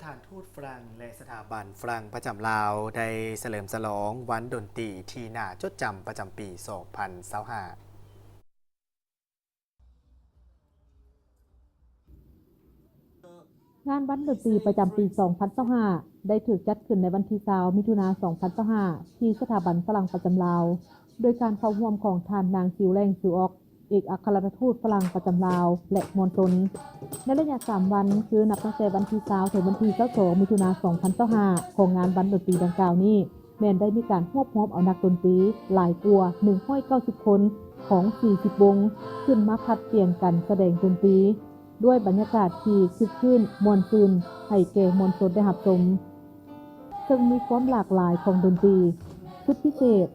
ສະຖານທູດຝຣັ່ງ ແລະ ສະຖາບັນຝຣັ່ງປະຈຳລາວ ໄດ້ສະເຫຼີມສະຫຼອງວັນດົນຕີທີ່ໜ້າຈົດຈຳປະຈຳປີສອງພັນຊາວຫ້າ. ງານວັນດົນຕີປະຈຳປີສອງພັນຊາວຫ້າ ໄດ້ຖືກຈັດຂຶ້ນໃນວັນທີຊາວ ມິຖຸນາ ສອງພັນຊາວຫ້າ ທີ່ສະຖາບັນຝຣັ່ງປະຈຳລາວ ໂດຍການເຂົ້າຮ່ວມຂອງທ່ານນາງ ຊິວແລງ ຊິວອອກ ເອກອັກຄະລັດຖະທູດຝຣັ່ງປະຈຳລາວ ແລະ ມວນຊົນ. ໃນໄລຍະສາມວັນ ຄືນັບຕັ້ງແຕ່ວັນທີຊາວ ເຖິງວັນທີຊາວສອງ ມິຖຸນາ ສອງພັນຊາວຫ້າ ຂອງງານວັນດົນຕີດັ່ງກ່າວນີ້ ແມ່ນໄດ້ມີການຮວບຮວມເອົານັກດົນຕີຫຼາຍກວ່າໜຶ່ງຮ້ອຍເກົ້າສິບຄົນ ຂອງສີ່ສິບວົງ ຂຶ້ນມາຜັດປ່ຽນກັນສະແດງດົນຕີ ດ້ວຍບັນຍາກາດທີ່ຄຶກຄື້ນມ່ວນຊື່ນໃຫ້ແກ່ມວນຊົນໄດ້ຮັບຊົມ, ເຊິ່ງມີຄວາມຫຼາກຫຼາຍຂອງດົນຕີ. ສຸດພິເສດ,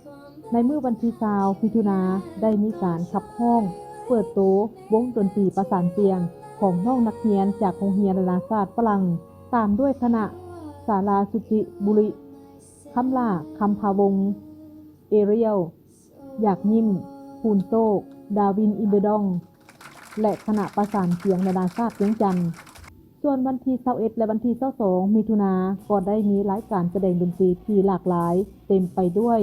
ໃນມື້ວັນທີຊາວ ມິຖຸນາ ໄດ້ມີການຂັບຮ້ອງເປີດໂຕວົງດົນຕີປະສານສຽງຂອງນ້ອງນັກຮຽນຈາກໂຮງຮຽນນານາຊາດຝຣັ່ງ, ຕາມດ້ວຍຄະນະສາລາສຸຈິບຸລິ, ຄຳຫຼ້າ ຄຳພາວົງ, ເອຣຽວ ຢາກຍິ້ມ, ພູນໂຊກ, ດາວິນ ອິນເດີດອງ ແລະ ຄະນະປະສານສຽງນານາຊາດວຽງຈັນ. ສ່ວນວັນທີຊາວເອັດ ແລະ ວັນທີຊາວສອງ ມິຖຸນາ ກໍໄດ້ມີລາຍການສະແດງດົນຕີທີ່ຫຼາກຫຼາຍ, ເຕັມໄປດ້ວຍ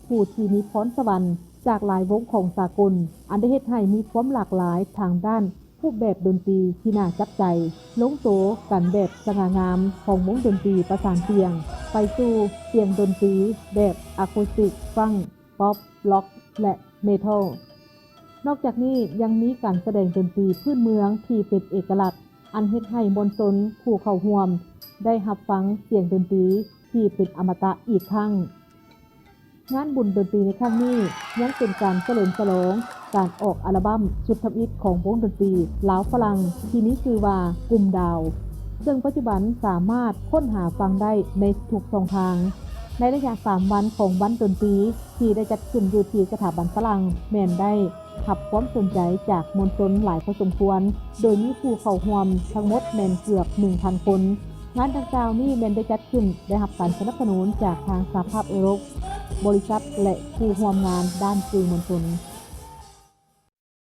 ຜູ້ທີ່ມີພອນສະຫວັນຈາກຫຼາຍວົງຂອງສາກົນ, ອັນໄດ້ເຮັດໃຫ້ມີຄວາມຫຼາກຫຼາຍທາງດ້ານຮູບແບບດົນຕີທີ່ໜ້າຈັບໃຈ, ລົງໂຕກັນແບບສະຫງ່າງາມຂອງວົງດົນຕີປະສານສຽງ ໄປສູ່ສຽງດົນຕີແບບອາຄູສຕິກ, ຟັງ, ປັອບ, ລັອກ ແລະ ເມທັລ. ນອກຈາກນີ້ຍັງມີການສະແດງດົນຕີພື້ນເມືອງທີ່ເປັນເອກະລັກ, ອັນເຮັດໃຫ້ມວນຊົນຜູ້ເຂົ້າຮ່ວມໄດ້ຮັບຟັງສຽງດົນຕີທີ່ເປັນອະມະຕະອີກຄັ້ງ. ງານບຸນດົນຕີໃນຄັ້ງນີ້ຍັງເປັນການສະເຫຼີມສະຫຼອງການອອກອັລະບັ້ມຊຸດທຳອິດຂອງວົງດົນຕີລາວຝຣັ່ງທີ່ມີຊື່ວ່າ ກຸ່ມດາວ, ເຊິ່ງປັດຈຸບັນສາມາດຄົ້ນຫາຟັງໄດ້ໃນທຸກຊ່ອງທາງ. ໃນໄລຍະສາມວັນຂອງວັນດົນຕີທີ່ໄດ້ຈັດຂຶ້ນຢູ່ທີ່ສະຖາບັນຝຣັ່ງ ແມ່ນໄດ້ຮັບຄວາມສົນໃຈຈາກມວນຊົນຫຼາຍພໍສົມຄວນ, ໂດຍມີຜູ້ເຂົ້າຮ່ວມທັງໝົດແມ່ນເກືອບໜຶ່ງພັນຄົນ. ງານດັ່ງກ່າວນີ້ແມ່ນໄດ້ຈັດຂຶ້ນ ໄດ້ຮັບການສະໜັບສະໜູນຈາກທາງສະຫະພາບເອີຣົບ, ບໍລິສັດ ແລະ ຜູ້ຮ່ວມງານດ້ານສື່ມວນຊົນ.